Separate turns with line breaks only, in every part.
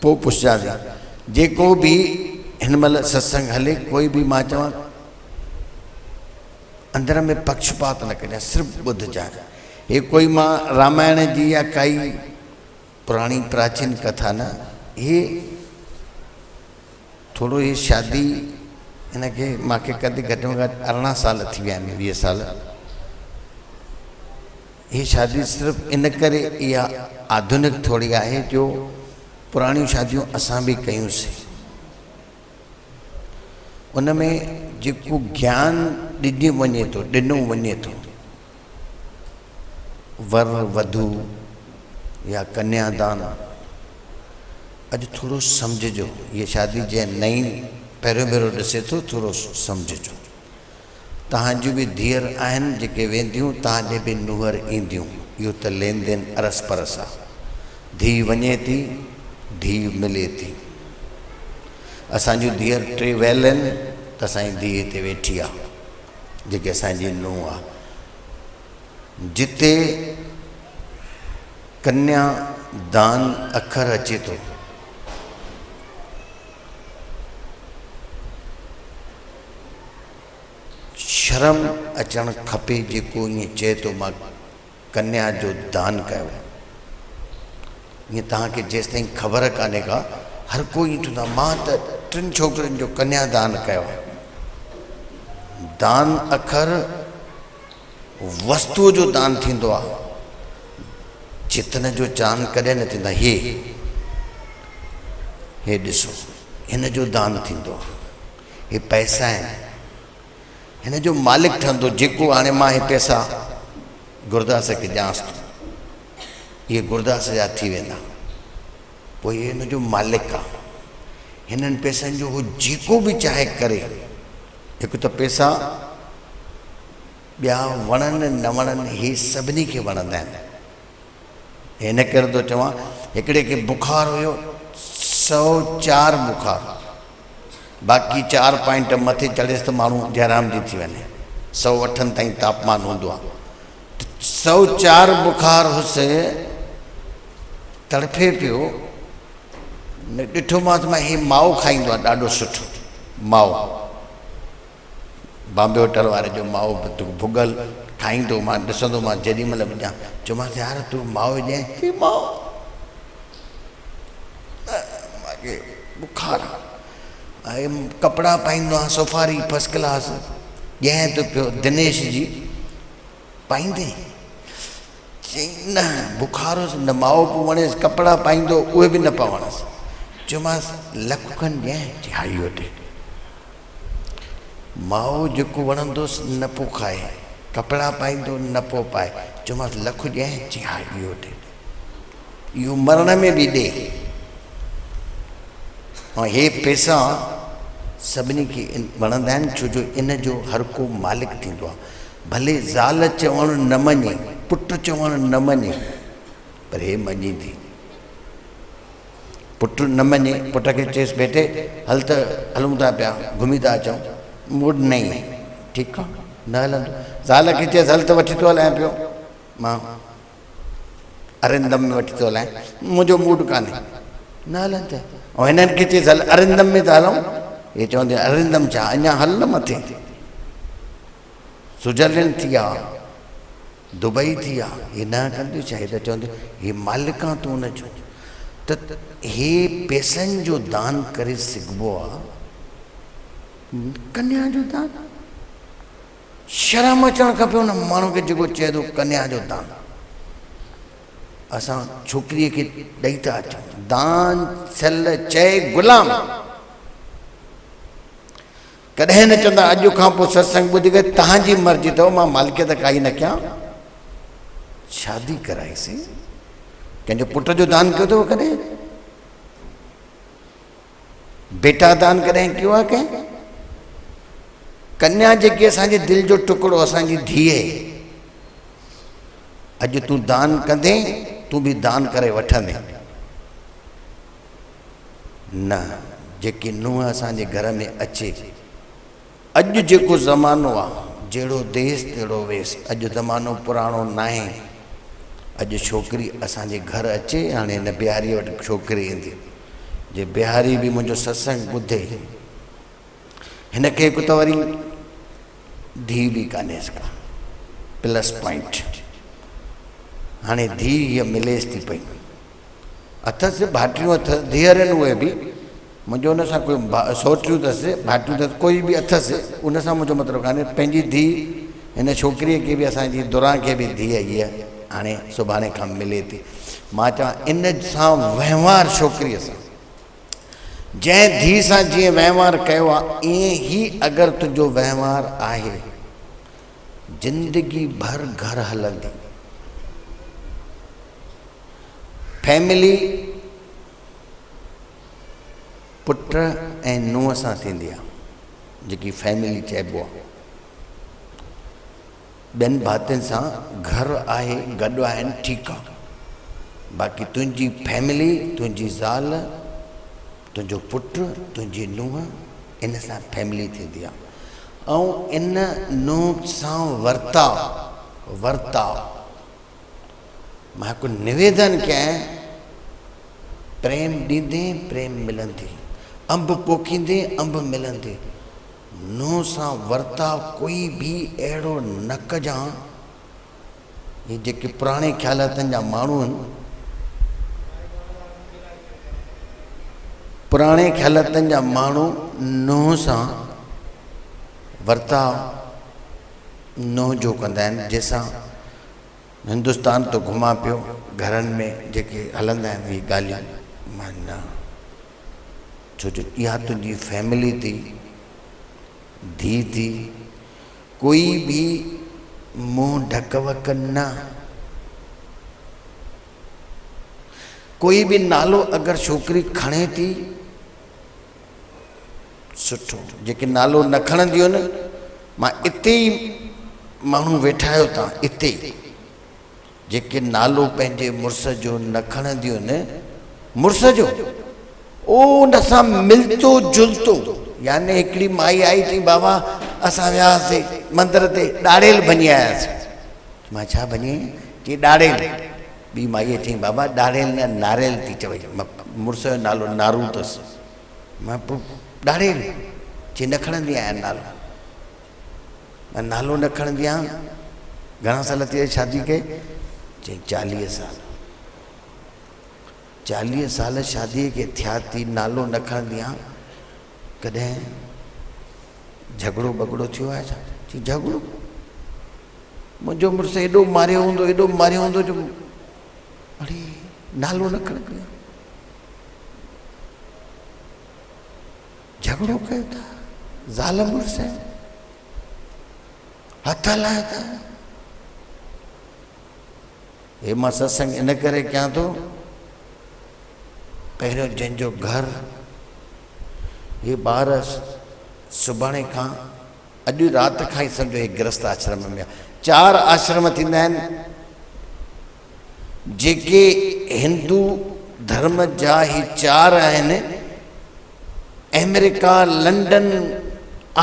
پوء پڇجان ٿي. جيڪو به هن مهل ستسنگ هلي ڪوئي به مان چوان اندر ۾ پڪشپات نه ڪجان صرف ٻڌجان. هي ڪوئي مان رامائڻ جي يا ڪائي پراڻي پراچين ڪٿا نه هي ٿورو هي شادي هن کي مان کي ڪندي گهٽ ۾ گهٽ 18 سال ٿي ويا آهن 20 سال. هي شادي صرف ان ڪري اها آڌونڪ ٿوري آهي جو پراڻيون شاديون اسان به ڪيون سي. ان ۾ جيڪو گيان ڏني وڃي ٿو ڏنو وڃي ٿو ور وڌو يا ڪنيا دان اڄ ٿورو سمجهجو هيء شادي جنهن نئين پهريون ڀيرو ڏسي ٿو ٿورو سمجهجو. توهان جون به ڌيئر آهن جيڪي وينديون توهان ڏي به نونهر اينديون. اهو ته لين دين ارس پرس آ. ڌيء وڃي ٿي، ڌيء ملي ٿي. اسان جون ڌيئر ٽي ويل آهن ته اسان جي ڌيء هتي ويٺي آ جيڪي اسان جي نونهن آ. جتي ڪنيا دان اکر اچي ٿو. شرم اچڻ کپي جيڪو ائين چئي ٿو مان ڪنيا جو دان ڪيو آهي. ائين توهان کي جيستائين خبر ڪانهي ڪا هر ڪو ائين چوندو آهي مان ته ٽن ڇوڪرين جو ڪنيا دان ڪيو آهي. دان اکر وستوء جو دان ٿيندو آهي چتن جو چان ڪڏهن نه ٿيندو آهي. هي هي ڏسو هن جو دان ٿيندو آهي. هي پئسا آهن هن جو مالڪ ٺهندو جيڪو هاڻي مان هي پئسا گرداس کي ڏيانس ٿو اهي گرداس جا ٿي ويندا پوء هي هن جو مالڪ آ هنن پئسن جو هو جيڪو به چاهي ڪري هڪ ته پئسا ٻيا وڻن نه وڻن هي سڀني کي وڻندا آهن هن ڪري ٿو چوان هڪڙي کي بخار هيو 104 بخار باقي چار پوائنٽ مٿي چڙهيس ته ماڻهو جئرام جي ٿي وڃي. سئو اٺن تائين تاپمان هوندو آهي. ته 104 بخار هيس، تڙڦي پيو. ڏٺومانس مان هي مائو کائيندو آهي ڏاڍو سٺو مائو. بامبي هوٽل واري جو مائو ڀڳل کائيندو مان ڏسندو مان جيڏي مهل به ڏيان. چيومانس يار تون مائو ڏين؟ چي مائو مانکي بخار آ ۽ ڪپڙا پائيندو آهيان سفاري فرسٽ ڪلاس ڏيان ٿو پيو دنيش جي پائيندين چيائين نه بخار هوس نه مائو پيو وڻيس ڪپڙا پائيندو اهي به نه پيا وڻس چيومانس لک کن ڏيان چي ها اهو ڏي مائو جيڪو وڻندوس نه پيو کائي ڪپڙا پائيندو نه پيو پائي چيومانس لک ڏيان چي ها اهو ڏي اهو مرڻ ۾ به ڏي ۽ هي پئسا سڀني کي وڻندا آهن ڇو جو ان جو هر ڪو مالڪ ٿيندو آهي ڀلي زال چوڻ نه مڃي پٽ چوڻ نه مڃي پر هي مڃيندي پٽ نه مڃي پٽ کي چيس بيٽي هل ته هلون ٿا پيا گهمي ٿا اچون موڊ نه آهي ٺيڪ آهي نه هلندو زال کي چيس هل ته وٺي ٿو هلايان پيو مان ارندم ۾ وٺي ٿو هلائين منهنجو موڊ ڪانهي نه هلن ته ۽ هنن کي چيس هل ارندم ۾ ٿا هلون هي چوندي ارندم ڇا اڃا هل نه مٿي سوئٽزرلينڊ ٿي آ دبئي ٿي آ هي نه ڪنديون ڇا هي ته چونديون هي مالڪ آ تون ان جو ته هي پيسن جو دان ڪري سگهبو آ ڪنيا جو دان شرم اچڻ کپي ان ماڻهو کي جيڪو چئي ٿو ڪنيا جو دان اسان ڇوڪريء کي ڏئي ٿا اچون دان ٿيل چئي غلام ڪڏهن نه چوندا اڄ کان پوء ستسنگ ٻڌي ڪري تهان جي مرضي اٿو مان مالڪيت ڪائي نه ڪيان شادي ڪرائيسين ڪنهن جو پٽ جو دان ڪيو اٿو ڪڏهن بيٽا دان ڪڏهن ڪيو آهي ڪنهن؟ ڪنيا جيڪي اسان جي دل جو ٽڪڙو اسان جي ڌيء اڄ تون دان ڪندين تون به دان ڪري وٺندين نه جيڪي نونهن اسان جي گهر ۾ اچي اڄ جيڪو زمانو آ جهڙو ديس تهڙو ويس اڄ زمانو پراڻو ناهي اڄ ڇوڪري اسان جي گهر اچي هاڻي هن بهاريء وٽ ڇوڪري ايندي جي بهاري به منهنجو ستسنگ ٻڌي. هن کي هڪ ته وري ڌيء به ڪانهيس ڪا، پلس پوائنٽ. هاڻي ڌيء هيء مليس ٿي پئي. اٿس ڀائٽيون اٿس، ڌيئر آهن اهي به، منهنجو ان سان ڪوئي سوٽيون اٿس، ڀائٽيون اٿس، ڪوئي به اٿس، ان سان منهنجو مطلب ڪانهي. پنهنجي ڌيء هن ڇوڪريء کي به اسان جي دران کي به ڌيء هيء هاڻي سڀاڻي کان ملي ٿي. مان چوان ان سان وهنوار ڇوڪريء سان جنهن ڌيء سان جيئن وهنوار ڪيو آ ائين ئي اگر تنهنجو وهنوار آهي زندگي ڀر گهر هلندي. فيملي پٽ ۽ نونهن سان ٿيندي آ جيڪي فيملي چئبو آ. ٻين ڀاتين سان گهر آهي گڏ آهن ٺيڪ آ باقي تنهنجي فيملي تنهنجي زال تنهنجو پٽ تنهنجي نونهن ان سان فيملي ٿيندي آ ۽ ان نونهن سان ورتاء ورتاء مان هڪ نويدن ڪيان پريم ڏيندين پريم ملندي انب پوکيندين انب ملندي نونهن سان ورتاء ڪوئي به اهڙو نه ڪجان، هي جيڪي پراڻي خيالاتن جا ماڻهو آهن، پراڻي خيالاتن جا ماڻهو نونهن سان ورتاء نونهن جو ڪندا آهن، جنهن سان هندستان ٿو گهمان پيو، گهرن ۾ جيڪي هلندا آهن اهي ڳالهيون مان نه. ڇو جو اها تنهنجي فيملي ٿي، ڌيء ٿي، ڪوئي به منهن ڍڪ وڪ نه، ڪوئي به نالو اگر ڇوڪري کڻي ٿي سٺو، جيڪي نالو نه کڻنديون آهن، مان اتي ئي ماڻهو ويٺا آهيو تان اتي ئي. جيڪي نالو پنهنجي مڙس جو نه کڻنديون آهن، مڙس جو، او ان سان ملتو جلتو، يعني هڪڙي مائي آئي چئي بابا اسان ويا هئاسي مندر تي ڏاڙيل ڀڃي آياسي، مان ڇا ڀڃي آئين؟ چئي ڏاڙيل، ٻي مائيء چئي بابا ڏاڙيل نه ناريل ٿي چوي، مڙس جو نالو نارو اٿس، مان پوء ڏاڙيل، چئي نه کڻندي آهيان نالو. مان نالو نه کڻندي آهيان. گهڻا سال ٿي ويا شادي کي؟ چيائين 40 سال. 40 سال شادي کي ٿيا ٿي نالو نه کڻندي آهيان. ڪڏهن جهڳڙو ٻڳڙو ٿيو آهي ڇا؟ چيائين جهڳڙو؟ منهنجو مڙس ايڏو ماريو هوندو ايڏو ماريو هوندو جو اڙي نالو نه کڻندي آهيان. جهڳڙو ڪيو ٿا، زال مڙس هٿ هلايو ٿا. هي مان ستسنگ ان ڪري ڪيان ٿو، پهريون جنهن جو گهر هي ٻار سڀاڻي کان اڄ رات کان ئي سمجهو هي گرهست آشرم ۾ آ. 4 آشرم ٿيندا آهن جيڪي هندو ڌرم جا هي 4 آهن، آمريڪا، لنڊن،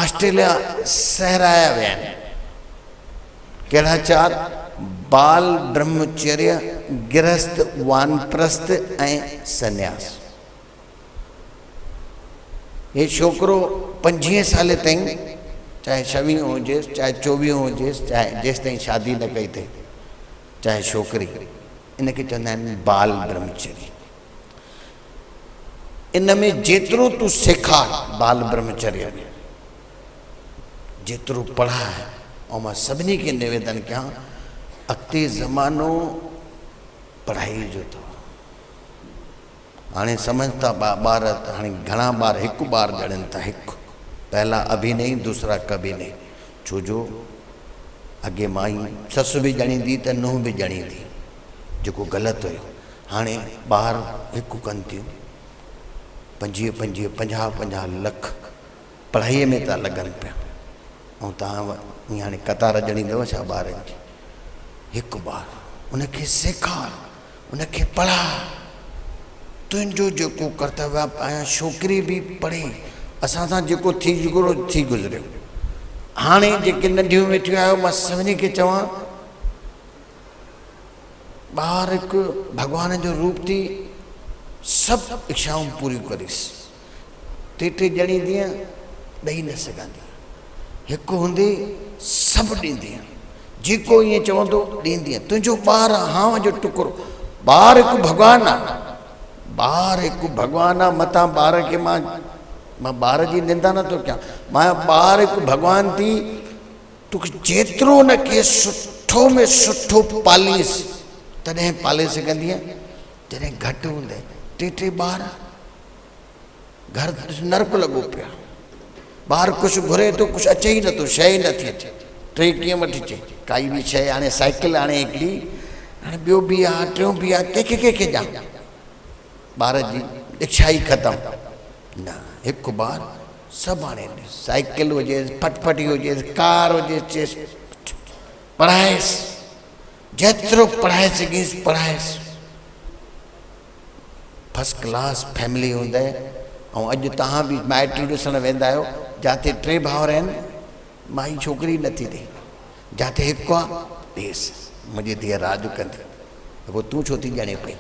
آسٽريليا سهرايا ويا آهن. ڪهڙا 4؟ بال برهمچريه، گرهست، وانپرست ۽ سنياس. هي ڇوڪرو 25 سالي تائين چاهي ڇويهون هجيس چاهي چوويهون هجيس چاهي جيستائين شادي نه ڪئي اٿئي چاهي ڇوڪري، ان کي چوندا آهن بال برهمچري. ان ۾ جيترو تون سيکار بال برهمچري ۾ جيترو پڙهاء، ۽ مان سڀني کي نويدن ڪيان اڳتي زمانو پڙهائي جو اٿو. هاڻي سمجھ ٿا ٻار ته هاڻي گهڻا ٻار هڪ ٻار ڄڻين ٿا، هڪ پهلا اڀي نهين دوسرا ڪڀي نهين، ڇو جو اڳي مائي سس به ڄڻيندي ته نونهن به ڄڻيندي، جيڪو غلط هيو. هاڻي ٻار هڪ ڪن ٿيون، 25 25 50 50 لک پڙهائيء ۾ ٿا لڳن پيا، ۽ توهان ائين هاڻي قطار ڄڻيندؤ ڇا ٻارن جي؟ هڪ ٻار ان کي سيکار، ان کي پڙهاء، تنهنجو جيڪو ڪرتويه آهي. ۽ ڇوڪري به پڙهي، اسان سان جيڪو ٿي گذريو ٿي گذريو. هاڻي جيڪي ننڍيون ويٺيون آهيو، مان سڀني کي چوان، ٻار هڪ ڀڳوان جو روپ ٿي. سڀ اڇائون پوريون ڪريس. ٽي ٽي ڄڻيندينء، ڏئي نه سگهندينء. هڪ هوندي سڀ ڏيندينء. جيڪو ائين چوندو ڏيندينء. تنهنجو ٻار هانء جو ٽڪرو. ٻار هڪ ڀڳوان آ. ٻار هڪ ڀڳوان آ. متان ٻار کي مان مان ٻار جي نندا نه ٿو ڪيان. مان ٻار هڪ ڀڳوان ٿي توکي جيترو ان کي سٺو ۾ سٺو پاليس تڏهن پالي سگهندينء جڏهن گهٽ هوندين. ٽي ٽي ٻار. گهر ڏس نرڪ لڳو پيو آهي. ٻار ڪجهه گهري ٿو ڪجهه اچي ئي نٿو شيء ئي نٿي اچي. ٽي ڪيئن وٺي اچي ڪائي به شيء هاڻي سائيڪل آڻي هڪڙي هاڻي ٻيو به آ ٽيون به آ ڪنهن کي ڪنهن کي ڏيان. ٻار جي اڇا ئي ختم. نه هڪ ٻار سڀ آڻي ڏي سائيڪل هجيس ڦٽڦٽي هجيس ڪار هجيس چيس پڙهائيس جيترو پڙهائي سگهيس پڙهائيس. فرسٽ ڪلاس فيملي هوندي ۽ اڄ توهان به مائٽيون ڏسڻ ويندا آهيو جاتي ٽي ڀائر آهن مائي ڇوڪري نٿي ڏي جاتي هڪ آ ڏيس منهنجي ڌيء راڄ ڪندي ته پوء تون ڇو ٿي ڄڻي پئي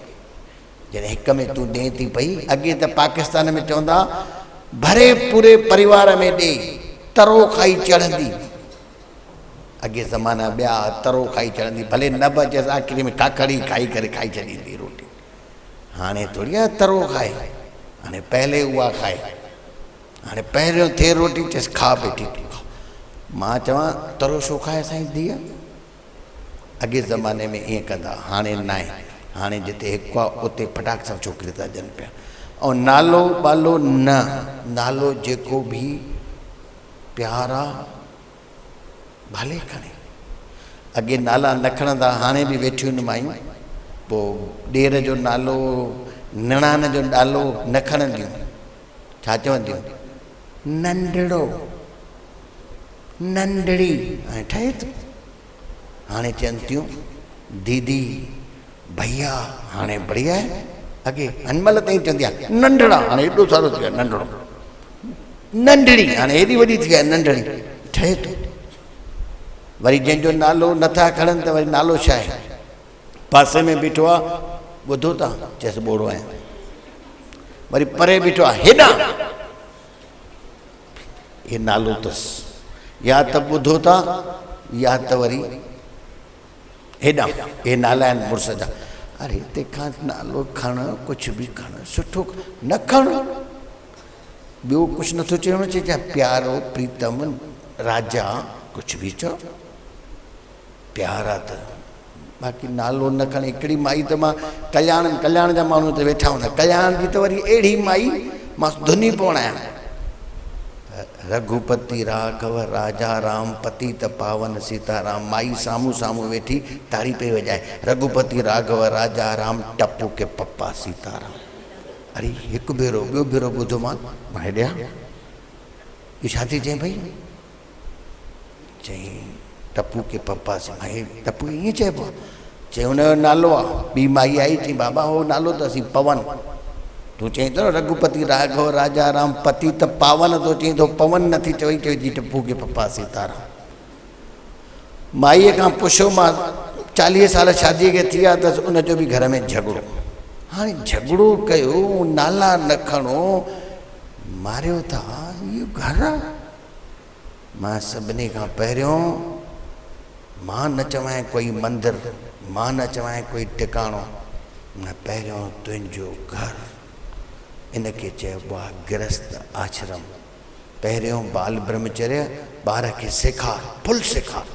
جڏهن هڪ ۾ تون ڏين ٿي پئي اڳي ته پاڪستان ۾ چوندا ڀري پوري پريوار ۾ ڏي ترو کائي چڙهندي اڳي زمانا ٻيا ها، ترو کائي چڙهندي، ڀلي نه به اچيس آخري ۾ کاکڙ ئي کائي ڪري کائي ڇڏيندي روٽي. هاڻي ٿوري آهي ترو کائي، هاڻي پهلي اها کائي. هاڻي پهريون ٿئي روٽي چيس کاء بيٽي تون کاء. مان چوان ترو ڇو کائي اسان جي ڌيء؟ اڳي زماني ۾ ائين ڪندا ها، هاڻي ناهي. هاڻي جتي هڪ آ اتي ڦٽاڪ سان ڇوڪري ٿا ڏين پيا. ۽ نالو ٻالو نه، نالو جيڪو به پيار آ ڀلي کڻي. اڳي نالا نه کڻندا هاڻي به ويٺيون آهن مايون پوء ڏير جو نالو نڻان جو نالو نه کڻنديون ڇا چونديون ننڍڙو ننڍڙي هاڻي ٺهي ٿو هاڻي چون ٿيون ديدي ڀئيا هاڻي بڙيا آهي اڳي هن مهل تائين چوندي آهي ننڍڙا هاڻي ايڏو سارو ٿي ويو آهي ننڍڙو ننڍڙي هاڻي ايڏي وڏي ٿي آهي ننڍڙي ٺهي ٿو وري جنهن جو نالو نٿا کڻن ته وري نالو ڇا آهي پاسي ۾ بيٺو آ ٻڌو ٿا چيس ٻوڙو آهيان وري پري بيٺو آ هيڏانهن هي نالو اٿس يا ته ٻڌو ٿا يا ته وري هيڏانهن اهي نالا آهن مڙس جا. اري هتي کان نالو کڻ ڪجهه به کڻ سٺو نه کڻ ٻيو ڪجهه نٿو چوڻو چئي چا پيارو پريتم راجا ڪجهه به چئو پيارا ته باقي نالو نه کڻ هڪڙي مائي ته مان ڪلياڻ ڪلياڻ جا ماڻهو ته ويٺا هوندا ڪلياڻ جي ته وري اهڙي مائي مان ڌني پوڻ آيا رگهوپتي راگهو راجا رام پتيت پاون سيتارام مائي سامهون سامهون ويٺي تاڙي پئي وڄائي رگهوپتي راگهو راجا رام ٽپو ڪي پپا سيتارام اري هڪ ڀيرو ٻيو ڀيرو ٻڌو مان مان هيڏي آ اهو ڇا ٿي چئين پئي چئين ٽپو ڪي پپا سي مان ٽپو ائين چئبو آ چئي هن جو نالو آ ٻي مائي آئي چئي بابا هو نالو ته اسين پون تون چئين ٿو نه رگهوپتي راگهو راجا رام پتي ته پاون ٿو چئين ٿو پون نٿي چوي چوي ٿي ٽپو ڪي پپا سيتارام مائيء کان پڇيو مان 40 سال شاديء کي ٿي ويا اٿس ان جو به گهر ۾ جهڳڙو هاڻي جهڳڙو ڪيو نالا نه کڻو ماريو ٿا اهو گهر آ مان سڀني کان پهريون مان نه چوانء ڪوئي مندر، مان نه چوانء ڪوئي ٽڪاڻو، نه پهريون تنهنجو گهر. ان کي چئبو آهي گرهست آشرم. پهريون بال برهمچريه ٻار کي سيکار، فل سيکار.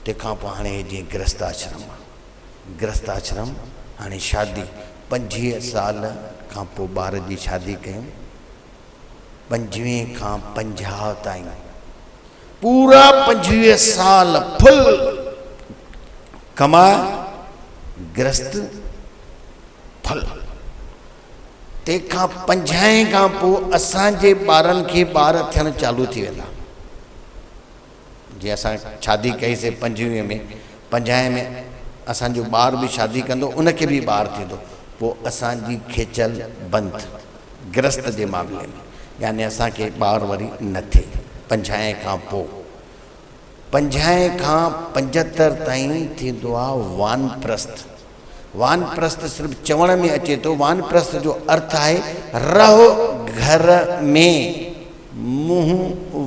تنهن کان پوء هاڻي هي جيئن گرهست آشرم آهي. گرهست آشرم هاڻي شادي 25 سال کان پوء ٻار جي شادي ڪيم. 25 کان 50 تائين پورا 25 سال ڦل ڪماء گرهست ڦل تنهن کان پنجاهين کان پوء اسان جي ٻارن کي ٻار ٿيڻ چالو ٿي ويندا جي اسان شادي ڪئي سي 25 ۾ 50 ۾ اسان جو ٻار به شادي ڪندو ان کي به ٻار ٿيندو پوء اسان جي کيچل بند گرهست جي معاملي ۾ يعني اسان کي ٻار وري نه ٿئي پنجاهين کان پوء پنجاهين کان 75 تائين ٿيندو آ وانپرست. وانپرست صرف چوڻ ۾ اچي ٿو، وانپرست جو ارٿ آهي رهو گهر ۾، منهن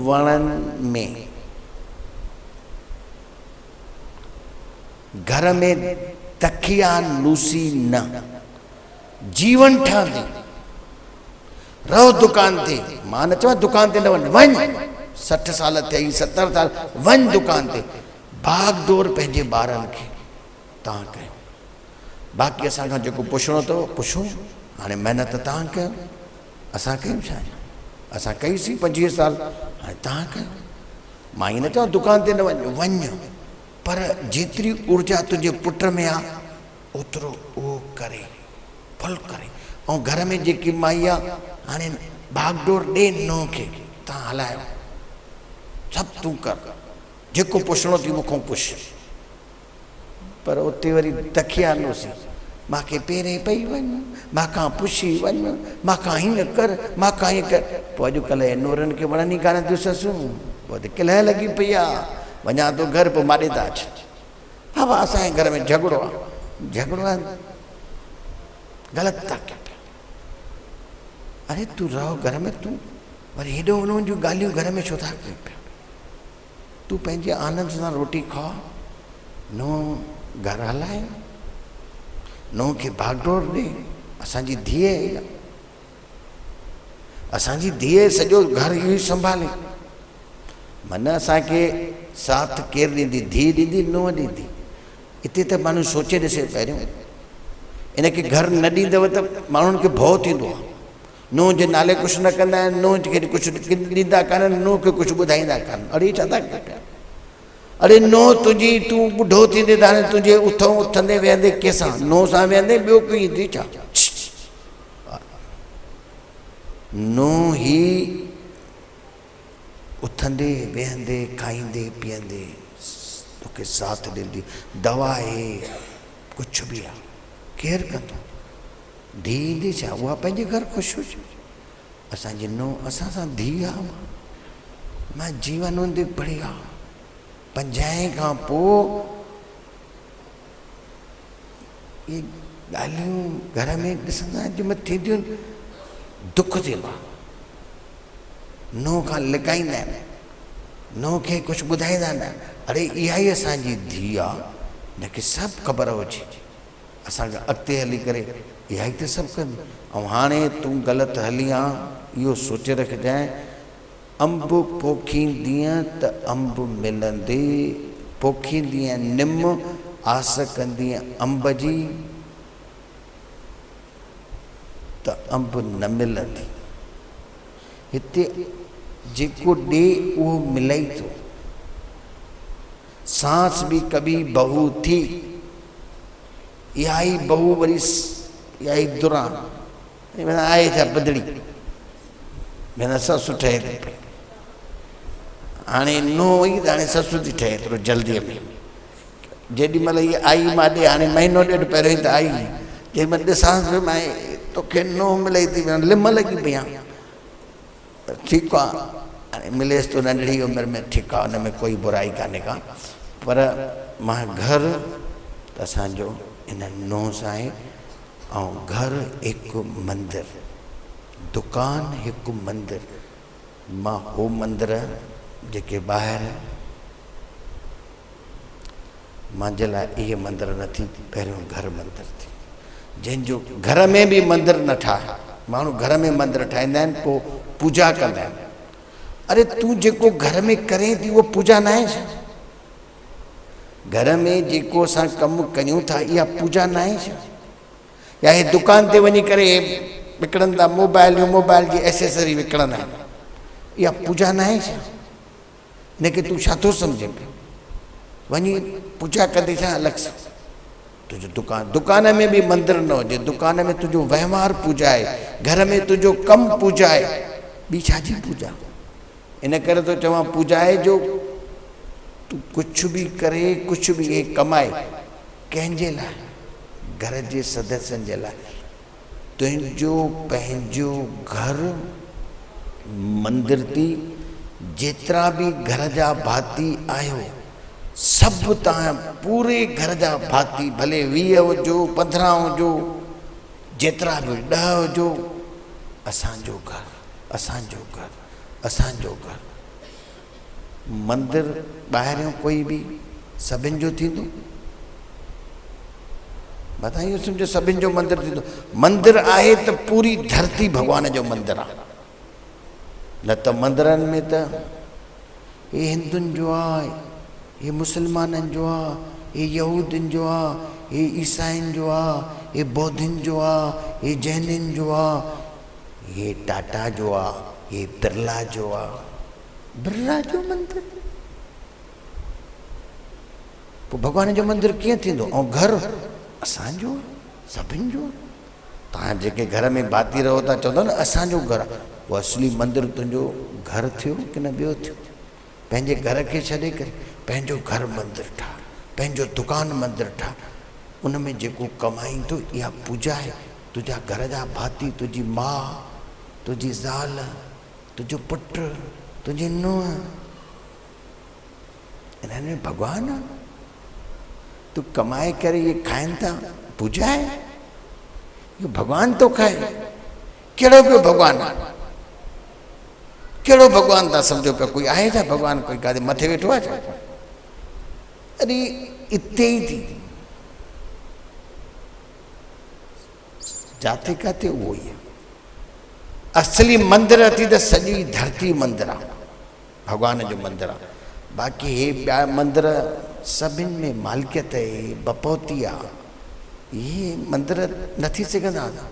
وڻن ۾. گهر ۾ دقيانوسي نه، جيون ٺهندي. رهو دڪان تي، مان نه چوان دڪان تي نه وڃ، وڃ، 60 سال ٿيئي، 70 سال، وڃ دڪان تي، ڀاڳ ڊور پنهنجي ٻارن کي تان ڪيو، باقي اسان کان جيڪو پڇڻو اٿو پڇو، هاڻي محنت تان ڪيو، اسان ڪيون ڇا، اسان ڪئي سين 25 سال، هاڻي تان ڪيو. مان ائين نه چوان دڪان تي نه وڃ، وڃ، پر جيتري اورجا تنهنجي پٽ ۾ آ اوترو اهو ڪري، ڦل ڪري. ۽ گهر ۾ جيڪي مائي آ هاڻي ڀاڳ ڊور ڏي نونهن کي، تان هلايو، سڀ تون ڪر، جيڪو پڇڻو ٿي مون کان پڇ. پر اتي وري دکيانوسي، مان کي پيرين پئي وڃ، مان کان پڇي وڃ، مان کان هيئن ڪر، مان کان هيئن ڪر. پوء اڄڪلهه جي نورن کي وڻن ئي ڪانه ٿيون سسون، پوء ته ڪلهه لڳي پئي آ، وڃان ٿو گهر پوء ماڏي ٿا اچن. بابا اسان جي گهر ۾ جهڳڙو آ، جهڳڙو آ غلط ٿا ڪيو پيا. اري تون رهو گهر ۾ تون وري هيڏو انهن جون ڳالهيون گهر ۾ ڇو ٿا ڪيو پيا؟ تون پنهنجي آنند سان روٽي کاء، نونهن گهر هلائي، نونهن کي ڀاڳ ڊوڙ ڏي، اسان جي ڌيء آهي اها، اسان جي ڌيء سڄو گهر اهو ئي سنڀالي. من اسان کي ساٿ ڪير ڏيندي؟ ڌيء ڏيندي، نونهن ڏيندي. اتي ته ماڻهو سوچي ڏسي پهريون ان کي گهر نه ڏيندو ته ماڻهن کي ڀؤ ٿيندو آهي. نونهن جي نالي ڪجهه نه ڪندا آهن، نونهن کي ڪجهه ڏيندا ڪانهن، نونهن کي ڪجهه ٻڌائيندا ڪانهن. اڙي ڇا ٿا ڪيو پيا؟ اڙي نونهن تنهنجي، تون ٻڍو ٿيندين ته هاڻي تنهنجي اٿئون اٿندي ويهندي ڪنهن سان؟ نونهن سان ويهندين ٻيو ڪوئي ايندي ڇا؟ نونهن هي اٿندي ويهندي کائيندي پيئندي توکي ساٿ ڏيندي، دوا آهي ڪجهه به آهي ڪير ڪندو؟ ڌيء ايندي ڇا؟ اها پنهنجي گهر خوش هجي. اسان جي نونهن اسان سان ڌيء آ. مان جيون هوندي بڙهيا. پنجاهين کان پوء اهي ڳالهيون گهر ۾ ڏسندا آهن جنهن ۾ ٿينديون آهن دک ٿيندو آهي. نونهن کان لڪائيندا آهن. نونهن کي ڪجهه ٻڌائيندا نه آهن. اڙي اها ئي اسان جي ڌيء آ. هن کي سڀ خبر هجي. اسان کان اڳتي هلي ڪري اها ئي ته سڀ ڪندي ۽ هاڻي تون غلط هلي آن اهو سوچي رکجانء انب پوکيندينء ته انب ملندي، پوکيندينء نم آس ڪندينء انب جي ته انب نه ملندي. هتي جيڪو ڏي اهو ملئي ٿو. سانس به ڪڀي بهو ٿي. اها ئي بهو وري اها ئي دران. معنيٰ آهي ڇا بدڙي. معنيٰ سس ٺهي ٿي پئي. هاڻي نونهن وئي ته هاڻي سس ٿي ٺهي ايترو جلديء ۾. جيڏي مهل هيء آئي ماڏي هاڻي مهينو ڏيڍ پهريون ئي ته آئي. جيڏي مهل ڏسانس پيو مان توکي نونهن ملئي ٿي معنيٰ لم لڳي پئي آن. ٺيڪ آ هاڻي مليس ٿو ننڍڙي عمر ۾ ٺيڪ آ ان ۾ ڪوئي برائي ڪانهي ڪا پر مان گهر ته اسان جو ان نونهن سان آهي ۽ گهر هڪ مندر دڪان هڪ مندر مان هو مندر جيڪي ٻاهر مانجي لاء اهي مندر نه ٿي پهريون گهر مندر ٿي جنهن جو گهر ۾ به مندر نه ٺاهه ماڻهو گهر ۾ مندر ٺاهيندا آهن پوء پوجا ڪندا آهن اري تون جيڪو گهر ۾ ڪرين ٿي اهو پوجا نه آهي ڇا گهر ۾ جيڪو اسان ڪم ڪيون ٿا اها پوجا نه آهي ڇا يا هي دڪان تي وڃي ڪري وڪڻن ٿا موبائل موبائل جي ايسيسري وڪڻندا آهن اها پوجا نه آهي ڇا هن کي تون ڇا ٿو سمجهين پيو؟ وڃي پوڄا ڪندي ڇا الڳ سان؟ تنهنجو دڪان، دڪان ۾ به مندر نه هجي، دڪان ۾ تنهنجو وهنوار پوڄا آهي، گهر ۾ تنهنجو ڪم پوڄا آهي، ٻي ڇا جي پوڄا؟ ان ڪري ٿو چوان پوڄا آهي جو تون ڪجهه به ڪري، ڪجهه به هي ڪمائي، ڪنهن جي لاء؟ گهر جي سدسين جي لاء. تنهنجو پنهنجو گهر مندر ٿي، جيترا به گهر جا ڀاتي آهيو، سڀ توهان پوري گهر جا ڀاتي ڀلي 20 هجو، 15 هجو، جيترا به هجو، 10 هجو، اسان جو گهر، اسان جو گهر، اسان جو گهر. مندر ٻاهريون ڪوئي به سڀن جو ٿيندو؟ متان اهو سمجهو سڀن جو مندر ٿيندو. مندر آهي ته پوري ڌرتي ڀڳوان جو مندر آهي، نه ته مندرن ۾ ته هي هندن جو آهي، هي مسلمانن جو آهي، هي يهودين جو آهي، هي عيسائين جو آهي، هي بوڌين جو آهي، هي جينين جو آهي، هي ٽاٽا جو آهي، هي برلا جو آهي. برلا جو مندر؟ پوء ڀڳوان جو مندر ڪيئن ٿيندو؟ ۽ گهر اسان جو آهي، سڀن جو آهي. توهان جيڪي گهر ۾ ڀاتي رهو ٿا چوندا نه اسان جو گهر آهي. پوء اصلي مندر تنهنجو گهر ٿيو ڪي نه ٻيو ٿيو؟ پنهنجي گهر کي ڇڏي ڪري پنهنجو گهر مندر ٺاهه، پنهنجو دڪان مندر ٺاهه، ان ۾ جيڪو ڪمائين ٿو اها پوڄا آهي. تنهنجا گهر جا ڀاتي، تنهنجي ماء، تنهنجي زال، تنهنجو پٽ، تنهنجي نونهن، انهن ۾ ڀڳوان آ. تون ڪمائي ڪري اهي کائن ٿا، پوڄا آهي؟ اهو ڀڳوان ٿو کائي. ڪهڙو ٻيو ڀڳوان آ؟ ڪهڙو ڀڳوان ٿا سمجهو پيا؟ ڪوئي آهي ڇا ڀڳوان؟ ڪوئي ڪاٿي مٿي ويٺو آهي ڇا؟ اري اتي ئي ٿي جاتي ڪاتي اهو ئي آهي. اصلي مندر اٿي ته سڄي ڌرتي مندر آ، ڀڳوان جو مندر آ. باقي هي ٻيا مندر سڀن ۾ مالڪيت آهي، بپوتي آ. اهي مندر نه ٿي سگهندا.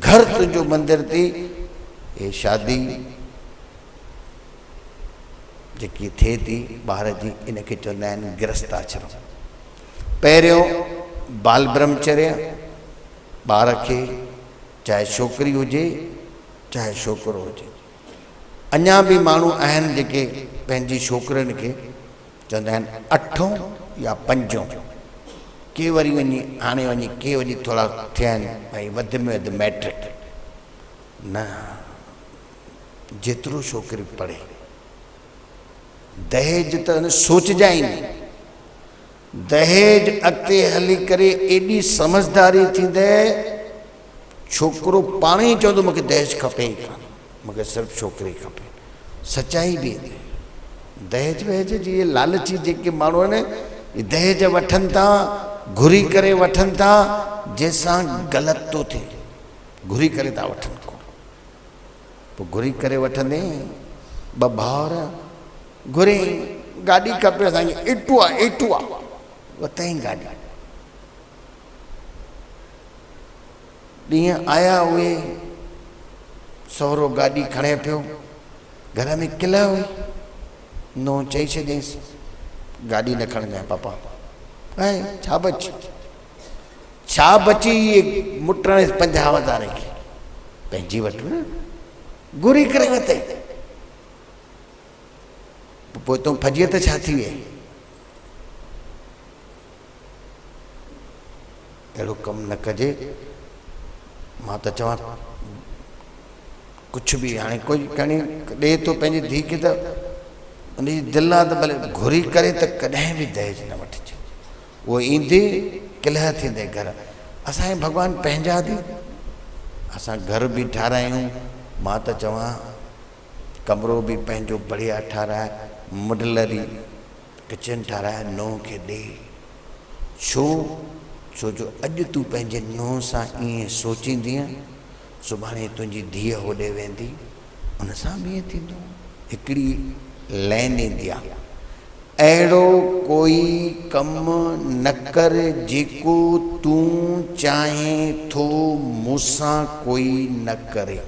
گهر تنهنجو مندر ٿي، هي شادي جيڪي ٿئي ٿي ٻار جي، ان کي چوندا آهن گرهست آشرم. پهريون بال برهمچريه ٻار کي چاهي ڇوڪري هجي چاهي ڇوڪرو هجي. اڃا به ماڻهو آهن جيڪي پنهنجي ڇوڪرين کي چوندا آهن اٺون يا پنجون، ڪي وري وڃي هاڻي وڃي ڪي وڃي ٿورا ٿيا آهن ڀائي وڌ ۾ وڌ مئٽرڪ. نه جيترو ڇوڪري پڙهي. دهيج ته سوچجانء ئي نه. دهيج اڳتي هلي ڪري ايڏي سمجهداري ٿيندي ڇوڪرو پاڻ ئي چوندو مونکي دهيج کپي ئي ڪانه، مونکي صرف ڇوڪري کپي. سچائي به ايندي. دهيج وهيج جي اهي لالچي جيڪي ماڻهو آهن اهي دهيج وٺن ٿا، گهري ڪري وٺن ٿا، جنهن سان غلط ٿو ٿئي. گهري ڪري ٿا وٺن ڪو. پوء گهري ڪري وٺندين ٻه ڀائر گهرين گاڏي کپي اسان کي ايٽو آ ايٽو آ وتئين گاڏي. ڏينهن آيا اهي سهرو گاڏي کڻي پيو گهر ۾ ڪلهه هئي نونهن چئي ڇڏيائينس گاڏي نه کڻجانء پاپا ۽ ڇا بچي ڇا بچي اهي مٽڻ 50 هزار کي پنهنجي وٺ نه گهري ڪري وتئي. پوء تون فضيحت ڇا ٿي وئي؟ اهڙو ڪم نه ڪجي. مان ته چوان ڪجهه به هاڻي ڪوئي کڻي ڏئي ٿو پنهنجي ڌيء کي ته ان جي دل آ ته ڀلي گهري ڪري ته ڪڏهن به دهيج نه وٺجي. اهو ايندي ڪلهه ٿيندي گهر. اسان کي ڀڳوان پنهنجا ڏي، اسان گهر به ٺارايون. مان ته چوان ڪمرو به پنهنجو بڙهيا ٺاراء، مڊلري ڪچن ٺاراء نونهن کي ڏي. ڇو؟ ڇو جو اڄ تون پنهنجي نونهن سان ائين سوچيندينء، سڀاڻي تنهنجي ڌيء هوڏي ويندي، ان سان به ائين ٿيندو. هڪڙي لائن ايندي آ، اهڙو ڪوئي ڪم نه ڪر جيڪو تون چاهين ٿو مون سان ڪوئي نه ڪري.